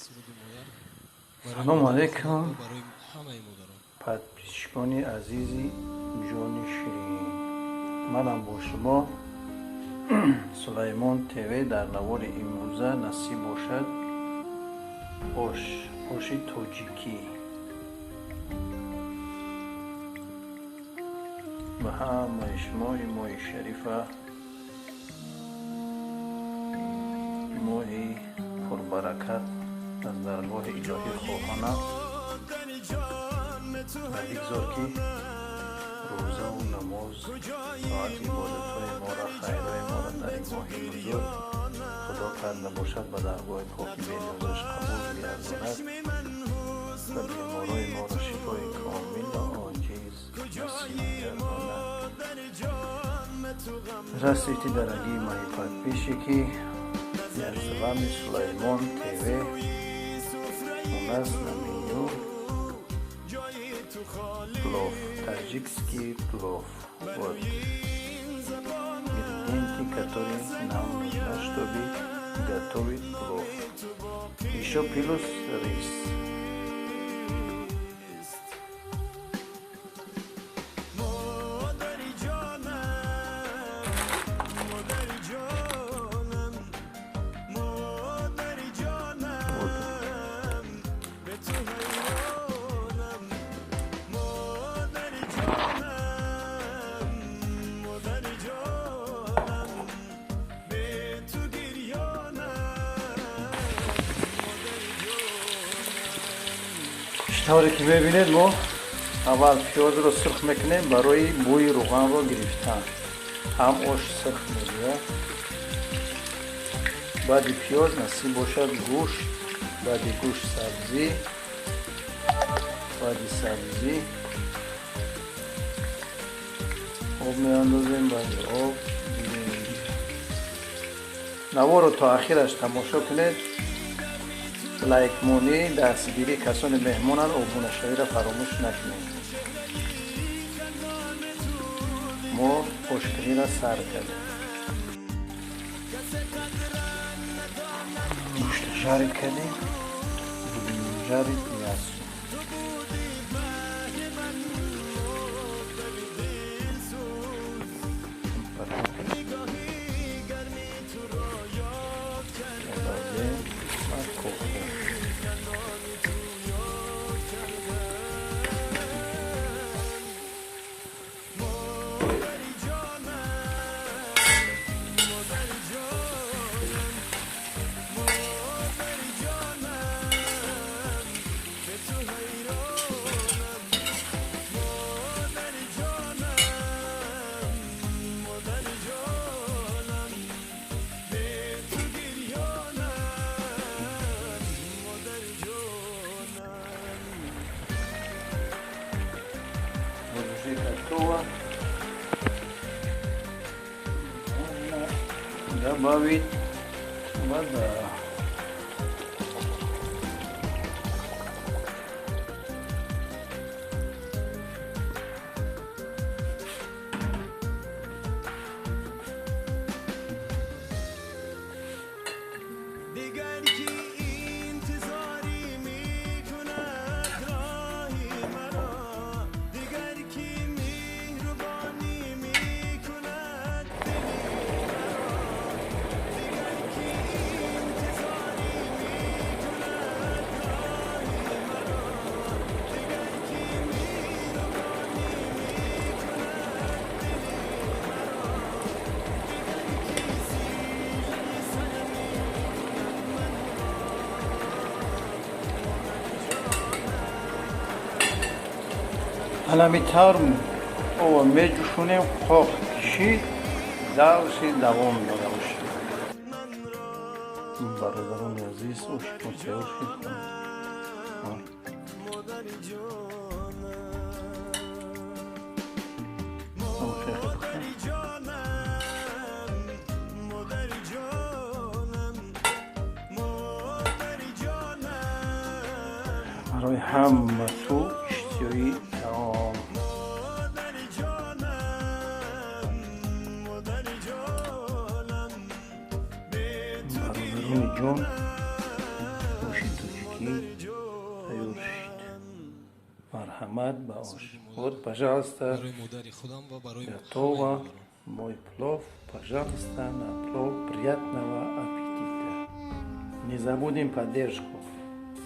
Салом алейкум, подписчикони азизи ҷони ширин. Манам бо шумо Сулаймон ТВ. Дар навори имрӯза насиб бошад оши тоҷикӣ. Ба ҳамаи шумо ин моҳи шарифа, моҳи пурбаракат аз даргоҳи илоҳӣ хоҳонам ва бигзор ки рӯзаву намоз, тоат, ибодатҳои моро, хайрҳои моро дар ин моҳи бузург Худо карда бошад, ба даргоҳи поки бениёзаш қабул гардонад ва беморои моро шифои комил ва оҷиз насиб гардонад. Здравствуйте, дорогие мои подписчики! Я с вами Сулаймон ТВ. У нас на меню плов, таджикский плов. Вот ингредиенты, которые нам нужны, чтобы готовить плов. Еще плюс рис. Тавре ки мебинед, мо аввал пиёзро сурх мекунем барои бӯи рӯғанро гирифтан. Ҳам ош сурх мегирад. Баъди пиёз насиб бошад гӯшт, баъди гӯшт сабзӣ, баъди сабзӣ об меандозем, баъди об. Наворо то ахираш тамошо кунед. Лайкмонӣ, дастгирӣ касони меҳмонанд, обунашавиро фаромӯш накунед. Мо ошкуниро сар кардем. Гӯшт жарид кардем, будем жарид мясо. Готово. Можно добавить вода. Ҳалами тавр ова меҷӯшонем, қоқ кишид, давси давом дора бошад. Бародарони азиз, оши мо тайёр шуд. Барои ҳамату иштиёи таом. Бародарони ҷон, оши тоҷикӣ. Марҳамат ба ош. Вот, пожалуйста, готово мой плов. Пожалуйста, на плов, приятного аппетита. Не забудем поддержку.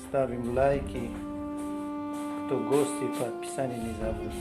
Ставим лайки. Кто гости, подписание не забудь.